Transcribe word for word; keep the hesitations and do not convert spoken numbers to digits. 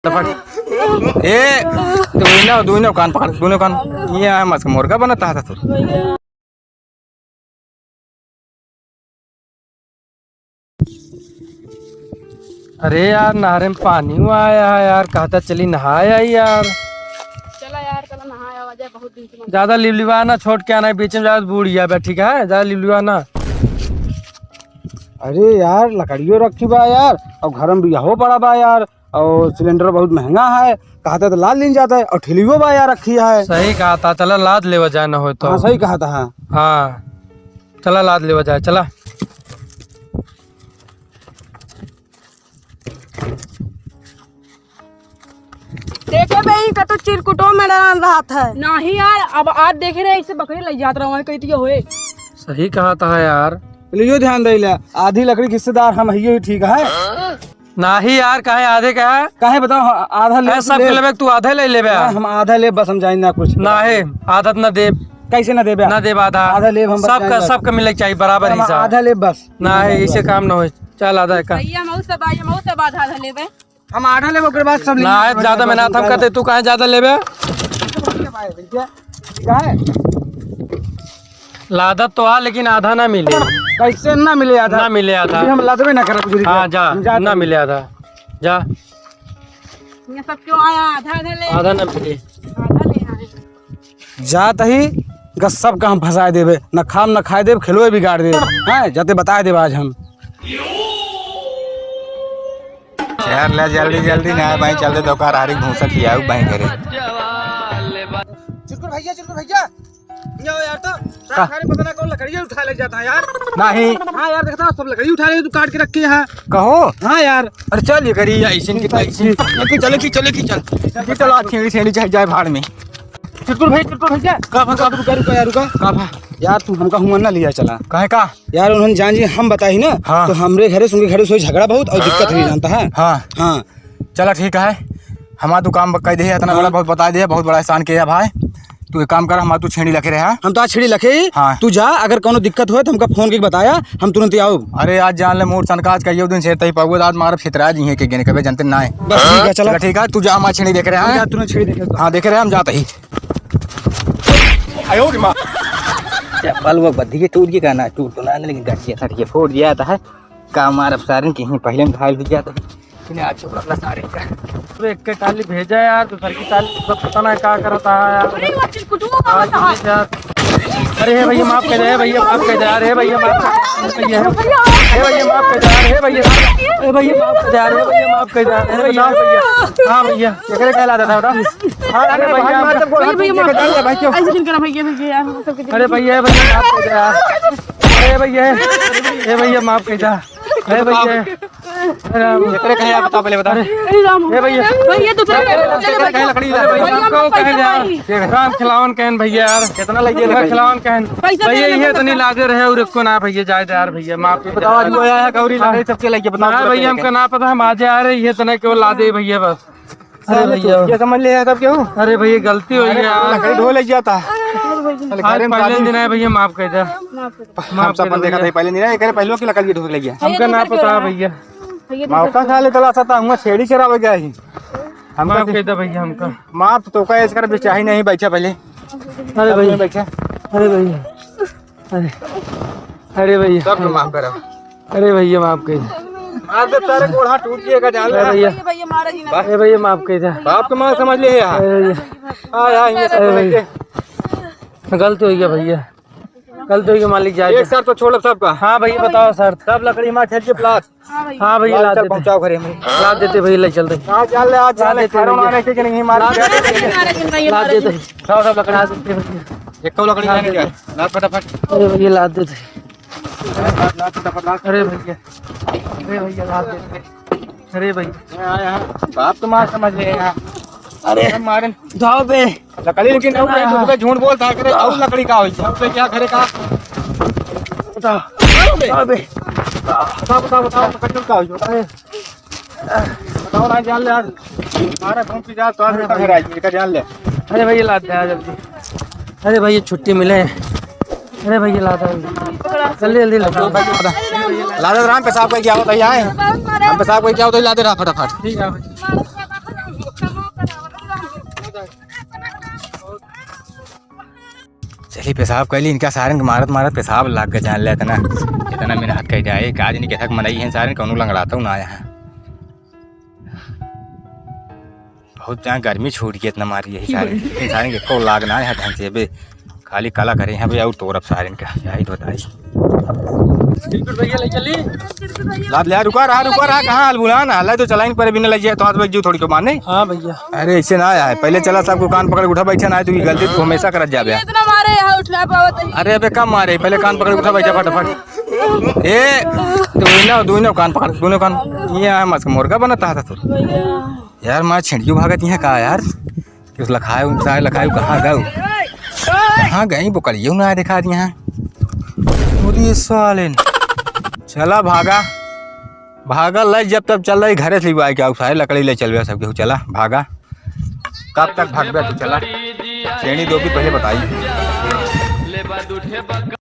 फटाफट। ए, दुइनो, दुइनो कान पकड़, दुइनो कान। ये है मस मुर्गा बनता है तो। अरे यार, नहरे में पानी हुआ आया है यार, कहता चली नहाए आई यार। चला यार, चला नहाए आवा जाए, बहुत दिन से। ज्यादा लिवलिवा ना, छोट के आना है, बीच में ज्यादा बूढ़ गया बा, ठीक है? ज्यादा लिवलिवा ना। अरे यार, लकड़ियो रखी बा यार, और घर में बियाहो पड़ा बा यार, और सिलेंडर बहुत महंगा है, कहता तो लाद लीन जाता है, और ठेलियो बा यार रखी है। सही कहा था, चला लाद लेवा जाए ना हो तो। हाँ, सही कहा था, हाँ। हाँ, चला लाद लेवा जाए, चला। देखे बे, ई का तो चिरकुटो में डाल रहा था। नहीं यार, अब आज देखे रहे, ऐसे बकरी लग जात रहा है, कहती होए। सही कहा था यार। लियो ध्यान दे ले, आधी लकड़ी के हिस्सेदार हम हइयो ही ठीक है। नाही यार, काहे आधे का है? काहे बताओ, आधा ले ए, सब ले। के लेबे, तू आधे ले लेबे। ना, हम आधा लेब, बस हम जानी ना कुछ। नाही, आधा त ना देब। कैसे ना देबे? ना देब आधा। आधा लेब हम, बस सबका, जानी ना। सबका मिले के चाहिए बराबर हम हिस्सा। आधा लेब बस। नाही, इसे काम ना होई। चल आधा का। भैया, हम सब, भैया, हम सब आधा आधा लेबे। हम आधा लेबे, ओकरे बाद सब लेबे। नाही, ज्यादा मेहनत हम करते, तू काहे ज्यादा लेबे? काहे? लादत तो आ, लेकिन आधा ना मिले। कैसे ना मिले आधा? ना मिले आधा। ये हम लादबे ना करब, बुजुर्ग। हाँ, जा, हम जात ना हई। मिले आधा। जा। ये सब क्यों आया? आधा, आधा ले। आधा ना मिले। आधा ले आए। जात ही, गस सबका हम फंसाए देबे। ना खाम, ना खाए देब, खेलवे बिगाड़ देब। हैं, जाते बताए देब आज हम। यार, ले जल्दी, जल्दी ना भाई, चलते दुकान आरी भूसा खियाऊ भाई घरे। चिरकुट भैया, चिरकुट भैया, ये आओ यार तो। का? सारे पता ना कौन लकड़ी उठा ले जाता है यार। नहीं। हाँ यार, देखता हूँ, सब लकड़ी उठा ले, तू काट के रख के यहाँ। कहो। हाँ यार। अरे चल ये करी, ऐसे की तैसे। चले की, चले की, चल। की चला, छेड़ी, छेड़ी चाहे जाए भाड़ में। चिरकुट भाई, चिरकुट भैया। का भा, का? रुका, रुका यार, रुका। का भा? यार, तू हमका हुआ ना लिया चला। काहे का? यार, उन्होंने जान जी हम बताई ना, हाँ। तो हमरे घरे से उनके घरे से झगड़ा बहुत और दिक्कत हुई, जानता है? हाँ। हाँ। चला ठीक है, हमार तू काम कह दे, इतना हाँ। बड़ा बहुत बता दे, बहुत बड़ा एहसान किया भाई। तू एक काम कर, हमार तू छेड़ी लखे रहे, हाँ? हम तो आज छेड़ी लखे ही। हाँ। तू जा, अगर कोनो दिक्कत होए तो हमका फोन करके बताया, हम तुरंत ही आउब। अरे आज जान ले मूड सनका, आज कहियो दिन से तही पउवे, आज मारब छितरा जी है के गेने कबे जनते ना है। बस ठीक है, चला। चला ठीक है, तू जा, हमार छेड़ी देख रहे हम हैं। जा, तुरंत छेड़ी देखे। हाँ, देख रहे हैं, हम जाते ही। आयो रे माँ। चप्पल वो बद्धी के टूट के कहना, टूट तो ना, लेकिन गठिया सठिया फोड़ दिया था। का मारब सारन के ही पहिले में घायल हो जाता है। इन्हें आज छोड़ा ला सारे का। अरे एक के टाली भेजा यार, दूसर की टाली सब पता ना का करता है यार। अरे वो चिरकुटुआ का आज बता। यार। अरे हे भैया माफ कर दे, हे भैया माफ कर दे यार, हे भैया माफ कर दे, हे भैया, हे भैया माफ कर दे यार, हे भैया, हे भैया माफ कर दे यार, हे भैया माफ कर दे यार, हे भैया, हे भैया। हाँ भैया, एकरे कहला था बेटा। हाँ, अरे भैया, भैया, माफ कर दे यार, सबके अरे भैया, भैया माफ कर दे यार। अरे भैया, हे भैया माफ कर दे। अरे भैया, अरे राम। एकरे कहे आप बताओ पहले बताओ। अरे राम। हे भैया। भैया, दूसरे के कहे लकड़ी ला। भैया, हमको कहे यार। राम खिलावन कहन भैया यार। कितना लगे लकड़ी? खिलावन कहन। पैसा भैया, ये इतनी लादे रहे और इसको ना भैया, जाए दे यार भैया, माफ कर दे। बताओ, आज कोई आया गौरी लकड़ी सबके लगे, बताओ हाँ भैया, हमको ना पता, हम आज आ रहे, ये इतना क्यों लादे भैया बस। अरे भैया। ये समझ ले यार, तब क्यों? अरे भैया, गलती हुई है यार। लकड़ी ढो ले जाता। चल, आज घरे में पहले शादी। दिन है भैया, माफ कर दे। हम माफ कर दे। सब अपन देखा था, पहले दिन है, एकरे पहले की लकड़ी ढो ले गया। हमका ना पता भैया। भैया, माफ का खा ले तला सता, हुआ छेड़ी चरावे गया ही। हमका माफ कर दे भैया, हमका। माफ तो का इसकर भी चाही नहीं, बैठा पहले। अरे भैया। बैठा। अरे भैया। अरे, अरे भैया। सबके माफ करो। अरे भैया, माफ कर दे। मार दे, तारे गोड़ हाथ टूट गया का जान ले। अरे भैया। भैया, भैया, मारा जी ना। अरे भैया, माफ कर दे। बाप के मार समझ ले यार। अरे भैया। हाँ यार, ये सब अरे समझ ले। भैया। गलती हो गया भैया, गलती हो गया मालिक, जाए एक दे। शर्त तो छोड़ सबका। हाँ भैया, बताओ शर्त। सब लकड़ी मार ठेल के प्लाट। हाँ भैया, लाद चल देते। पहुँचाओ घरे में। लाद देते भैया, ले चलते। हाँ, जान ले, आज जान ले, लाद देते खाना भैया। वाना ऐसे कि नहीं मार लाद देते। लाद देते। लाओ सब लकड़ी। लाद देते भैया। एक तो लकड़ी लाद लाने देते। का? लाद फटाफट। अरे भैया, लाद देते। लाद, लाद फटाफट, लाद। अरे भैया, अरे भैया, लाद देते। अरे भैया। यहाँ, यहाँ। बाप तो मार समझ ले यहाँ। अरे। हम मारन। जाओ बे। लकड़ी लेकिन और कहीं हाँ। दूसरे झूठ बोलता है, करे और लकड़ी का होई? सबसे क्या करे का? बताओ। अरे। अबे। बताओ, बताओ, बताओ, लकड़ी का होई? अरे। बताओ ना, जान ले आज। हमारा घूम के जा, तो आज अरे का भाई। घर आई, इसका जान ले। अरे भैया, लाद दे, आ जल्दी। अरे भैया, छुट्टी मिले। अरे भैया, लाद दे। जल्दी, जल्दी लाद दे। लादे राम पेशाब करके आवत है, आए। हम पेशाब करके आवत है, लादे रहा फटाफट। ठीक है भाई। चली पेशाब कइली, इनका सारन के मारत मारत पेशाब लाग गए, जान ले इतना, इतना मेहनत कइ जाए, का जानी केथा क मनई है सारन, कउनो लंगड़ातउ ना आया है। बहुत जान गर्मी छूट गई इतना मारी यही सारन के, इन सारन के को लाग ना आया ढंग से बे, खाली कला करे हैं बे, और तोरब सारन का, यही तो बताई। बिल्कुल भैया, ले चली। लाद ले, रुका रहा, रुका रहा, कहाँ अलबुलान? हल्ला तो चलाइन पर बिना लजिया तो हाथ में जीव थोड़ी को माने। हाँ भैया। अरे ऐसे ना आया है, पहले चला सबको कान पकड़ के उठा, बैठा ना है, तू की गलती तू हमेशा करत जाबे। इतना मारे यहाँ उठ ना पावत है। अरे अबे कम मारे, पहले कान पकड़ के उठा, बैठा फटाफट। ए, तू ना, तू ना कान पकड़, दोनों कान। ये है मत मुर्गा बनता था तू। भैया। यार माँ छिड़ियो भागत यहाँ का यार? कि उस लखाए, उस सारे लखाए, कहाँ गए? कहाँ गई? बोकड़ियो ना देखा दिया है। अरे साले न। चला भागा, भागा, ले जब तब चल रही घरे से, बाई क्या उठाए लकड़ी ले चलबे सब केहू, चला भागा। कब तक भागबे तू, चला। छेड़ी दो भी पहले बताई।